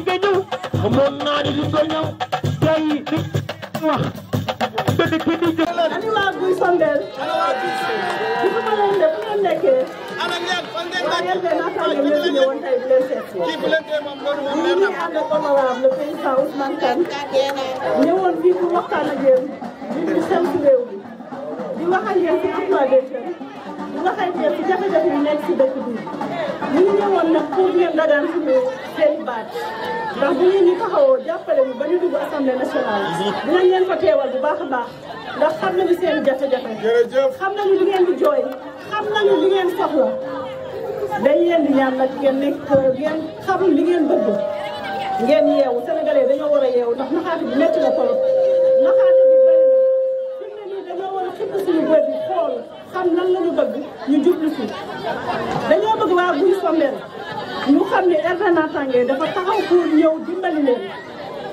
di nga ñëw xamoon naa ni di nga ñëw tey di wax te di ki di jël ani waa Guy Sondel di ko ma leen def ngeen nekkee waaye yéen naa tax ngeen leen ñëwoon tey di leen seet ñu ngi ànd ak honorable le président Ousmane Kane ñëwoon fii pour waxtaan ak yéen di seen si réew bi di wax ak yéen ci emploi des jeunes di wax ak yéen ci jafe-jafe yu nekk ci dëkk bi ñu ngi ñëwoon nag pour ngeen dagaan suñu seen baat ndax bu ngeen ñu taxawoo jàppale ñu ba ñu dugg assemblée nationale dinañ leen fa teewal bu baax a baax ndax xam nañu seen jafe-jafe xam nañu li ngeen di jooy xam nañu li ngeen soxla dañ leen di ñaan nag ngeen nekk ngeen xam li ngeen bëgg ngeen yeewu sénégalais dañoo war a yeewu ndax naxaate bi métti na trop naxaate bi bëri na fi mu ne nii dañoo war a xipp suñu bët yi xool xam nan la ñu bëgg ñu jublu si dañoo bëgg waa Guy Sondel ñu xam ne RD Natangué dafa taxaw pour ñëw dimbali leen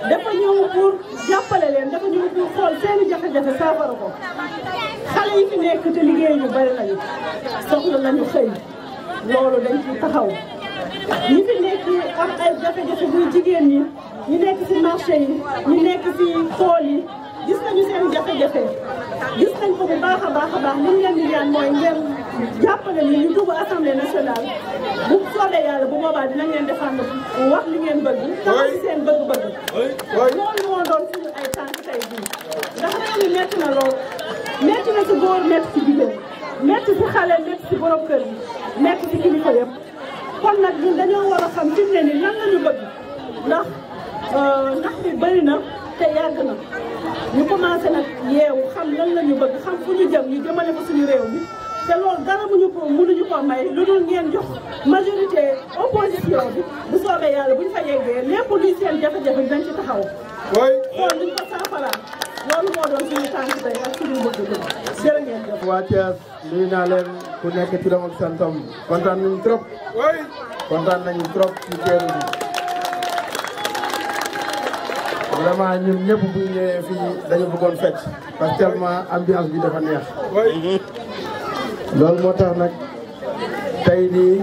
dafa ñëw pour jàppale leen dafa ñëw pour xool seeni jafe-jafe saafara ko xale yi fi nekk te liggéey ñu bari nañu soxla nañu xëy loolu dañ ci taxaw ñi fi nekk am ay jafe-jafe muy jigéen ñi ñu nekk ci marché yi ñu nekk ci tool yi gis nañu seen jafe-jafe gis nañ ko bu baax a baax li ñu leen di ñaan mooy ngeen jàppale ni ñu dugg assemblée nationale bu soobee yàlla bu boobaa dinañ leen défendre wax li ngeen bëgg taxaw ci seen bëgg-bëgg loolu moo doon suñu ay tànk tey bii ndax réew mi metti na lool metti na ci góor metti ci jigéen metti ci xale metti ci borom kër yi metti ci kilifa yëpp kon nag ñun dañoo war a xam fi mu ne nii lan la ñu bëgg ndax bi bëri na te yàgg na ñu commencé nag yeewu xam lan la ñu bëgg xam fu ñu jëm ñu jëmale ko suñu réew mi te loolu dara mënuñu ko may lu dul ngeen jox majorité opposition bi bu soobee yàlla buñ fa yeggee lépp luy seen jafe-jafe dañ ci taxaw xool luñ ko saafara loolu moo doon suñu tànk tey ak suñu bëgg-bëgg jërë ngeen jëf. waa Thiès nuyu naa leen ku nekk turam ak santam kontaan nañu trop ci teeru bi vraiment ñun ñëpp bu ñu ñëwee fii dañu bëggoon fecc parce que tellement ambiance bi dafa neex loolu moo tax nag tey nii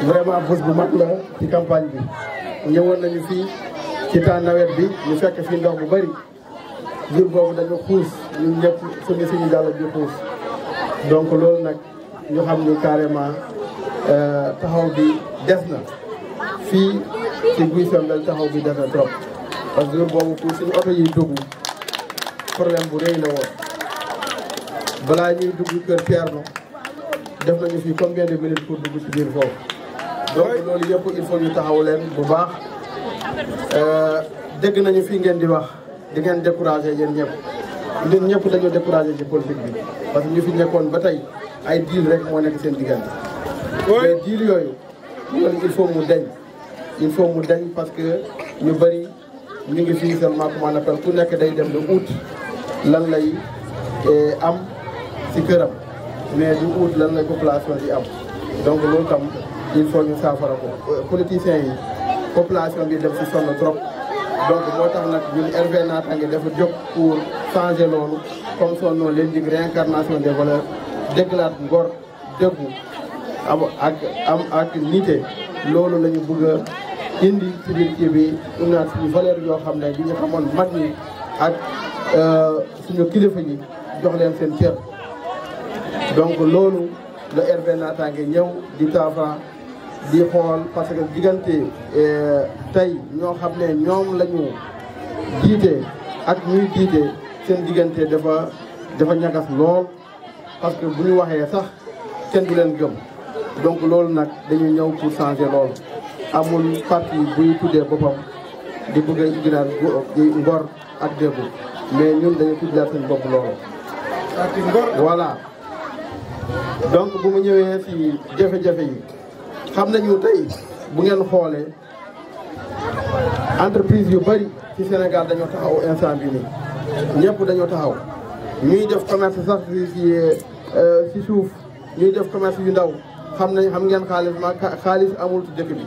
vraiment bés bu mag la ci campagne bi ñëwoon nañu fii ci temps nawet bi ñu fekk fii ndox bu bari jur boobu dañu xuus ñun ñëpp suñu dàll bi xuus donc loolu nag ñu xam ni carrément taxaw bi des na fii ci Guy Sondel taxaw bi des na trop parce que jur boobu pour suñu oto yi dugg problème bu rëy la woon balaa ñuy dugg kër Thierno def nañu fii combien de minutes pour dugg ci biir foofu donc loolu yëpp il faut ñu taxaw leen bu baax dégg nañu fii ngeen di wax di ngeen découragé yéen ñëpp ñun ñëpp dañoo découragé ci politique bi parce que ñu fi nekkoon ba tey ay deal rek moo nekk seen diggante mais deal yooyu loolu il faut mu deñ parce que ñu bëri ñu ngi fii seulement comment on appelle ku nekk day dem de ut lan lay am ci këram mais du ut lan lay population di am donc loolu tam il faut ñu saafara ko politiciens yi population bi def ci sonn trop donc moo tax nag ñun RD Natangué dafa jóg pour changer loolu comme son nom l'indique réincarnation des valeurs déclare ngor dëggu ak nité loolu la ñu bëgg a indi ci biir kii bi ñu naan suñu valeur yoo xam ne bi ñu xamoon mag ñi ak suñu kilifa yi jox leen seen cër donc loolu la RD Natangué ñëw di taafa di xool parce que diggante tey ñoo xam ne ñoom la ñu jiite ak ñuy jiite seen diggante dafa ñagas lool parce que bu ñu waxee sax kenn du leen gëm donc loolu nag dañuy ñëw pour changer loolu amul parti buy tuddee boppam di bëgg a ignaal di ngor ak déggu mais ñun dañuy tuddee seen bopp loolu parti ngor voilà donc bu mu ñëwee ci jafe-jafe yi xam nañu tey bu ngeen xoolee entreprise yu bari ci Sénégal dañoo taxaw instant bi nii ñëpp dañoo taxaw ñuy def commerce sax ci suuf ñuy def commerce yu ndaw xam ngeen xaalis amul ci dëkk bi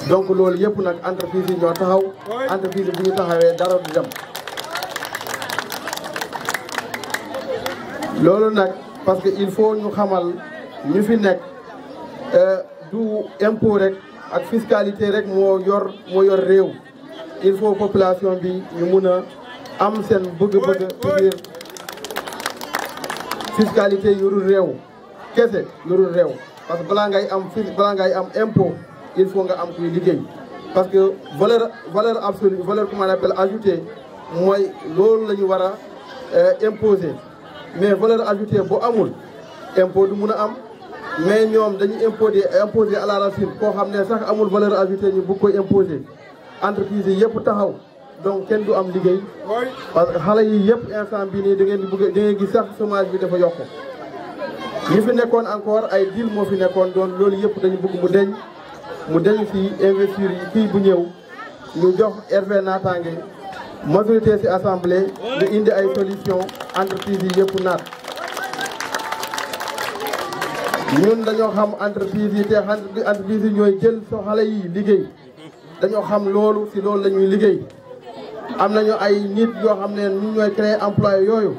donc loolu yëpp nag entreprise yi ñoo taxaw entreprise bu ñu taxawee dara du dem loolu nag parce que il faut ñu xamal ñu fi nekk du impôt rek ak fiscalité rek moo yor réew il faut population bi ñu mun a am seen bëgg-bëgg ci biir fiscalité yorul réew kese yorul réew parce que balaa ngay am impôt il faut nga am kuy liggéey parce que valeur absolue valeur comment on appelle ajoutée mooy loolu la ñu war a imposer mais valeur ajoutée bu amul impôt du mun a am mais ñoom dañuy imposer à la racine koo xam ne sax amul valeur ajoutée ñu bëgg koy imposer entreprise yi yëpp taxaw donc kenn du am liggéey parce que xale yi yëpp instant bii nii da ngeen gis sax chômage bi dafa yokk ñi fi nekkoon encore ay deal moo fi nekkoon doon loolu yëpp dañu bëgg mu deñ fi investir yi kii bu ñëw ñu jox RV Natangué majorité ci assemblée ñu indi ay solution entreprise yi yëpp naat ñun dañoo xam entreprise yi te entreprise yi ñooy jël so xale yi liggéey dañoo xam loolu ci loolu la ñuy liggéey am nañu ay nit yoo xam ne ñu ñooy créer emploi yooyu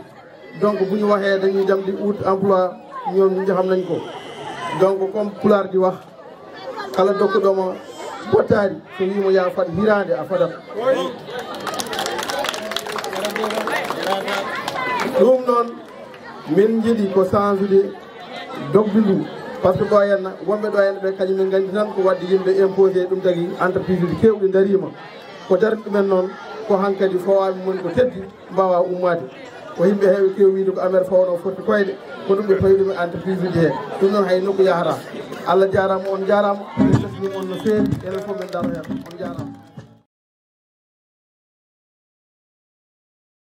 donc bu ñu waxee dañuy dem di ut emploi ñoom ñu xam nañ ko donc comme pulaar di wax kala dokkuɗoma bottari so wimo ya fat hirande a fadat ɗum noon min jiiɗi ko change dogdu ndu par ce que ɗo henna wonɓe ɗo henna ɓe kañumen gandi tan ko wadde yimɓe imposé ɗum tagui entreprise uji kewɗi darima ko darde ɗumen noon ko hankkadi fowaɓe moni ko teddi mbawa ummade ko yimɓe heewi kew wiide ko affaire fawno foti koyɗe ko ɗum ɓe payi ɗum e entreprise uji he ɗum noon hay nokku yahata Allah jarama on jarama ɗum on no feewi enen fof min daro hen on jarama